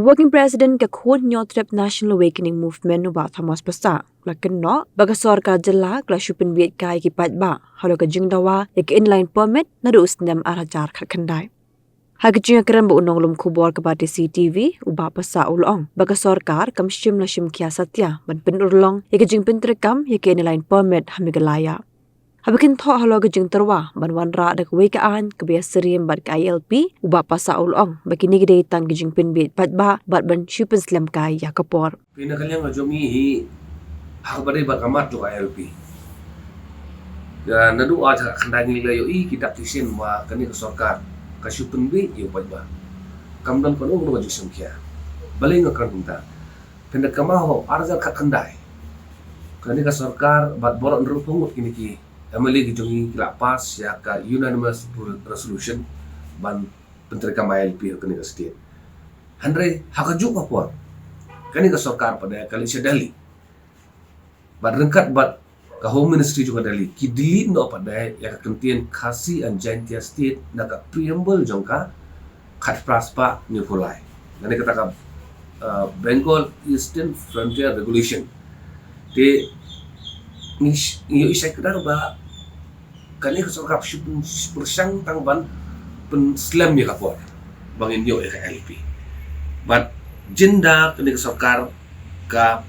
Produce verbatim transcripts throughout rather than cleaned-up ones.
Working President ka Khun Hynñiewtrep National Awakening Movement, u Bah Thomas Passah, u la kynnoh ba ka sorkar jylla ka la shu pynbiej kai ïa ki paidbah halor ka jingdawa ïa ka Inline Permit naduh u snem ar hajar khatkhyndai. Ha ka jingïakren bad u nonglum khubor ka Batesi TV, u Bah Passah u la ong ba ka sorkar kam shym la shim khia satia ban pynurlong ïa ka jingpyntreikam ïa ka Inline Permit ha Meghalaya. Haba kynthoh halor ka jingtyrwa ban wanrah da kawei ka aiñ kaba ïasyriem bad ka ILP, u Bah Passah u la ong ba kine ki dei tang ki jingpynbiej paidbah bad ban shu pynslem kai ïa ka por. Pynban ka liang ka jong ngi hi, ha kaba dei bad ka mat jong ka ILP. Naduh ar hajar khatkhyndai ngi la ïohi ki dak ki shin ba kane ka sorkar ka shu pynbiej ïa u paidbah. Kam don kano kano ka jingshim khia. Balei nga kren kumta? Pynban ka mat ha ar hajar khatkhyndai, kane ka sorkar bad baroh hynriewphew ngut kine ki MLA ki jong ngi ki la pass ïa ka unanimous resolution ban pyntreikam ILP ha kane ka state. Hynrei ha kajuh ka por, kane ka sorkar pat de ka leit sha Delhi. Bad ryngkat bad ka Home Ministry jong ka Delhi, ki delete noh pat de ïa ka kyntien Khasi and Jaintia State na ka preamble jong ka khatphra spah hynñiewphew lai. Lane kata ka, uh, Bengal Eastern Frontier Regulation. Te ngi sh-, ngi ïohi shai kdar ba kane ka sorkar shu pyn-, pyrshang tang ban pynslem ïa ka por ba ngin ïoh ïa ka ILP. Bad ynda kane ka sorkar ka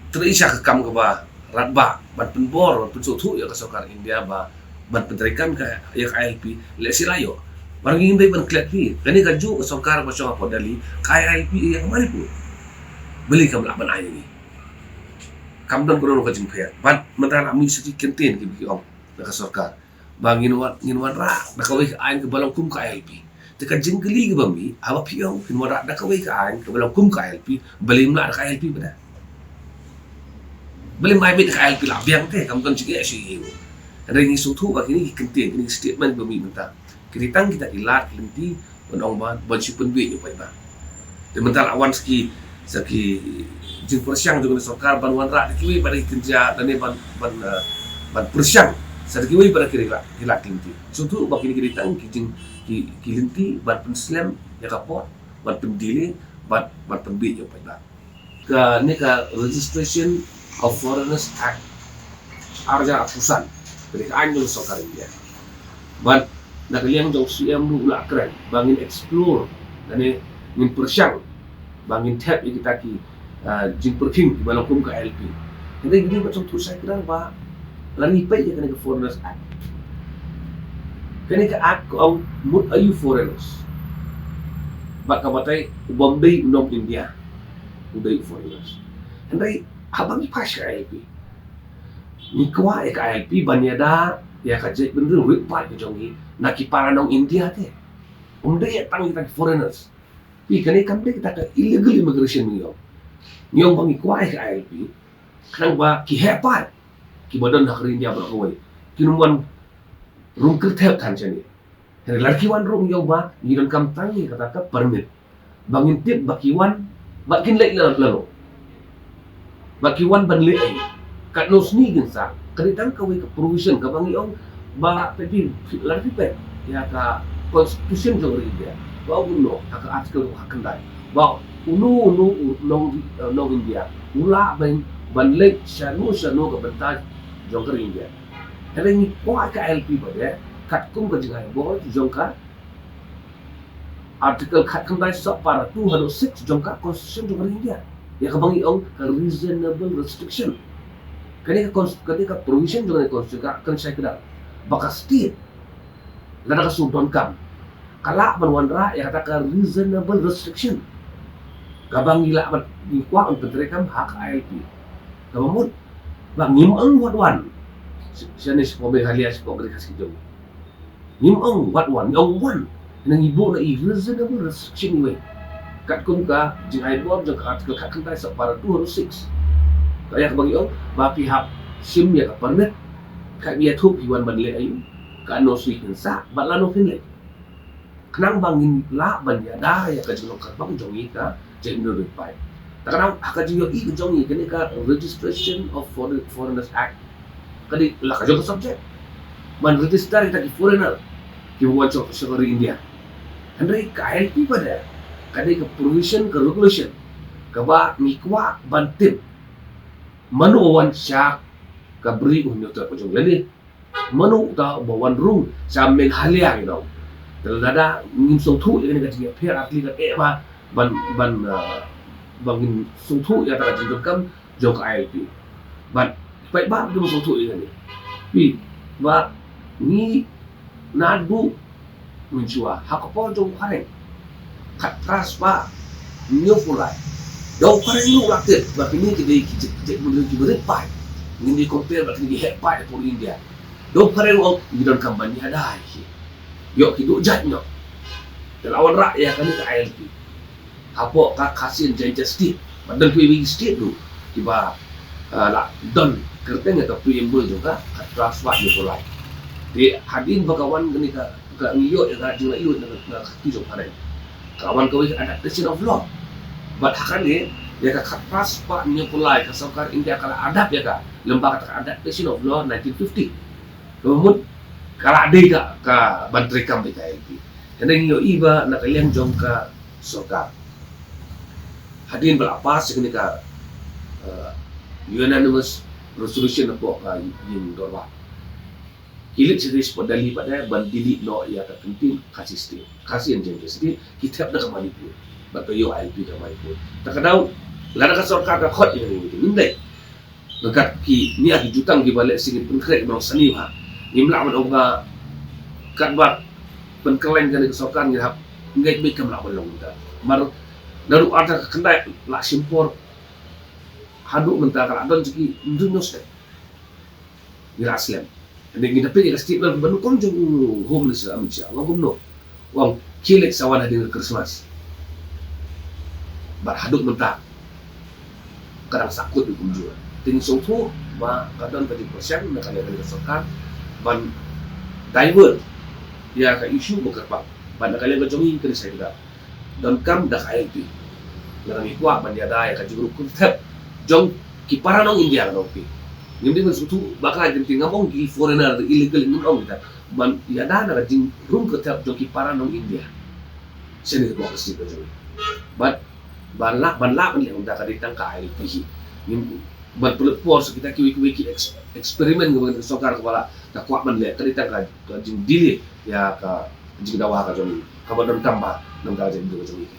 trei sha ka kam kaba radbah ban pynbor, ban pynsngewthuh ïa ka sorkar India ba ban pyntreikam ka, ïa ka ILP, lehse la ïoh. Bad ngin dei ban klet hi, kane kajuh ka sorkar ba shong hapoh Delhi, ka ILP ïa ka Manipur. Balei kam lah ban ai ïa ngi? Kam don kano ka jingpher. Bad mynta la mih sa ki kyntien kiba ki ong na ka sorkar ba ngin wan, ngin wanrah da kawei ka aiñ kaba long kum ka ILP. Te ka jingkylli kaba mih, haba phi ong phin wanrah da kawei ka aiñ kaba long kum ka ILP, balei ym lah da ka ILP pat de? Balei ym ai beit da ka ILP la biang te, kam don jingeh shuh ïa u. Hynrei ngi sngewthuh ba kine ki kyntien, kine ki statement ba mih mynta, ki dei tang kita ki lad ki lynti ban ong ba, ban shu pynbiej ïa u paidbah. Te mynta la wan sa ki, sa ki jingpyrshang jong ka sorkar ban wanrah da kiwei pat de ki kynja, lane ban, ban, eh, ban pyrshang sa da kiwei pat de ki lad, ki lad ki lynti. Sngewthuh ba kine ki dei tang ki jing, ki, ki lynti ban pynslem ïa ka por, ban pyndelay, ban, ban pynbiej ïa u paidbah. Kane ka Registration of Foreigners Act ar hajar arphew san, ka dei ka aiñ jong ka sorkar India. Bad na ka liang jong u CM ruh u la kren ba ngin explore, lane ngin pyrshang ba ngin thep ïa kita ki, ah, jingpyrkhing kiba long kum ka ILP. Hynrei ngi dei ban sngewthuh shai kdar ba lada ngi peit ïa kane ka Foreigners Act, kane ka Act ka ong mut aïu foreigners. Bad ka batai u bym dei u nong India u dei u foreigners. Hynrei haba ngi pass ka ILP, ngi kwah ïa ka ILP ban ïada ïa ka jaitbynriew rit paid ka jong ngi na ki para nong India te. Ym dei ïa tang kita ki foreigners. Phi, kane kam dei kita ka illegal immigration ngi ong. Ngi ong ba ngi kwah ïa ka ILP khnang ba ki heh paid kiba don ha ka ri India baroh kawei kin ym wan rung kyrthep than shane. Hynrei lada ki wan ruh ngi ong ba ngi donkam tang ïa kata ka permit ba ngin tip ba ki wan, ba kin leit la, lano, ba ki wan ban leh ei, katno sngi kin sah. Ka dei tang kawei ka provision kaba ngi ong ba, phi, phi, lada phi peit ïa ka constitution jong ka ri India, ba u, uno, ha ka article khatkhyndai, ba uno uno u nong, eh, nong India u lah ban, ban leit shano shano ka bynta jong ka ri India. Hynrei ngi kwah ka ILP pat de katkum ka jingai bor jong ka article khatkhyndai sub para two haduh six jong ka constitution jong ka ri India, ïa kaba ngi ong ka reasonable restriction. Kane ka cons-, kane ka provision jong ka constitution ka kren shai kdar ba ka state, lada ka shu donkam, ka lah ban wanrah ïa kata ka reasonable restriction kaba ngi lah ban, ngi kwah ban pyntreikam ha ka ILP. Kaba mut ba ngim ong wat wan sh-, shane shapoh Meghalaya, shapoh ka ri Khasi jong ngi. Ngim ong wat wan, ngi ong wan. Hynrei ngi buh na i reasonable restriction iwei, katkum ka jingai bor jong ka article khatkhyndai sub para two haduh six. Ka ïa kaba ngi ong ba phi hap shim ïa ka permit, ka ïathuh phi wan ban leh aïu, katno sngi kin sah bad lano kin leit. Khnang ba ngin lah ban ïada ïa ka jinglong kyrpang jong ngi ka jaitbynriew rit paid. Te khnang ha ka jingïohi ka jong ngi, kane ka Registration of Foreign, Foreigners Act, ka dei la ka jong ka subject ban register ïa kita ki foreigner kiba wan sha, sha ka ri India. Hynrei ka ILP pat de Ka dei ka provision, ka regulation kaba ngi kwah ban tip mano ba wan sha ka Bri u Hynñiewtrep ka jong ngi lane mano uta ba wan rung sha Meghalaya, you know. Te lada ngim sngewthuh ïa kane ka jingïapher, ar tylli ka eh ba ban ban, uh, ba ngin sngewthuh ïa kata ka jingdonkam jong ka I L P. Bad paidbah kim sngewthuh ïa kane. Phi, ba ngi naduh mynshuwa ha ka por jong u Phareng, khatphra spah hynñiewphew lai. Da u Phareng ruh u la tip ba kine ki dei ki jait, ki jait bynriew kiba rit paid. Ngin ïa compare bad kine ki heh paid ha pud India. Da u Phareng u ong ngi donkam ban ïada ïa ki. Ïoh ki duh jait noh. Te la wanrah ïa kane ka I L P hapoh ka Khasi and Jaintia State. Bad don kiwei kiwei ki state ruh kiba, ah, la don kyrteng ïa ka preamble jong ka, ka khatphra spah hynñiewphew lai. Te hadien ba ka wan kane ka, ka ngi ïoh ïa ka jinglaitluid na ka, na ka kti jong u Phareng, ka la wan kawei ka adaptation of law. Bad ha kane, ïa ka khatphra spah hynñiewphew lai, ka sorkar India ka la adapt ïa ka lem bad kata ka adaptation of law nineteen fifty. Kaba mut ka la dei ka, ka ban treikam bad ka I L P. Hynrei ngi ïohi ba na ka liang jong ka sorkar, hadien ba la pass ïa kane ka, uh, unanimous resolution hapoh ka ïing dorbar, ki leit sha shapoh Delhi pat de ban delete noh ïa ka kyntien Khasi State, Khasi and Jaintia State, ki thep da ka Manipur bad ka ïoh I L P ka Manipur. Ta ka daw, lada ka sorkar ka khot ïa kane ka meeting, ngim dei. Ryngkat ki nia ki jutang kiba leh sngewbha, pynkhreh kiba long sani bha. Ngim lah ban ong ba katba pynkylla kane ka sorkar ngi hap ngeit beit, kam lah ban long mynta. Mar naduh arta ka khyndai la shim por haduh mynta ka la don jong ki hynriew snem. Ngi la slem. Hynrei ngi da peit ïa ka statement ba nyngkong jong u Home Minister Amit Shah, u ong kumno? U ong khie leit sa wan hadien ka Christmas. Bad haduh mynta ka dang sahkut kumjuh. Te ngi sngewthuh ba ka don ka jingpyrshang na ka liang ka sorkar ban divert ïa ka issue ba kyrpang. Bad na ka liang ka jong ngi, ka dei sa ïa ka donkam da ka I L P. Lada ngi kwah ban ïada ïa ka jingrung kyrthep jong ki para nong India, ka dei phi. Ngim dei ban sngewthuh bakla, ngim dei, ngam ong ki foreigner, illegal, ngim ong kita. Ban ïada na ka jingrung kyrthep jong ki para nong India. Sha kane ka bor ka state ka jong ngi. Bad ban lah, ban lah ban leh kumta ka dei tang ka I L P hi. Ngim, ban pynlut por sha kita kiwei kiwei ki ex-, experiment kaba ka sorkar kaba la ka kwah ban leh, ka dei tang ka, ka jingdelay ïa ka jingdawa ka jong ngi, kaba donkam bha na ka bynta ka jingim ka jong ngi.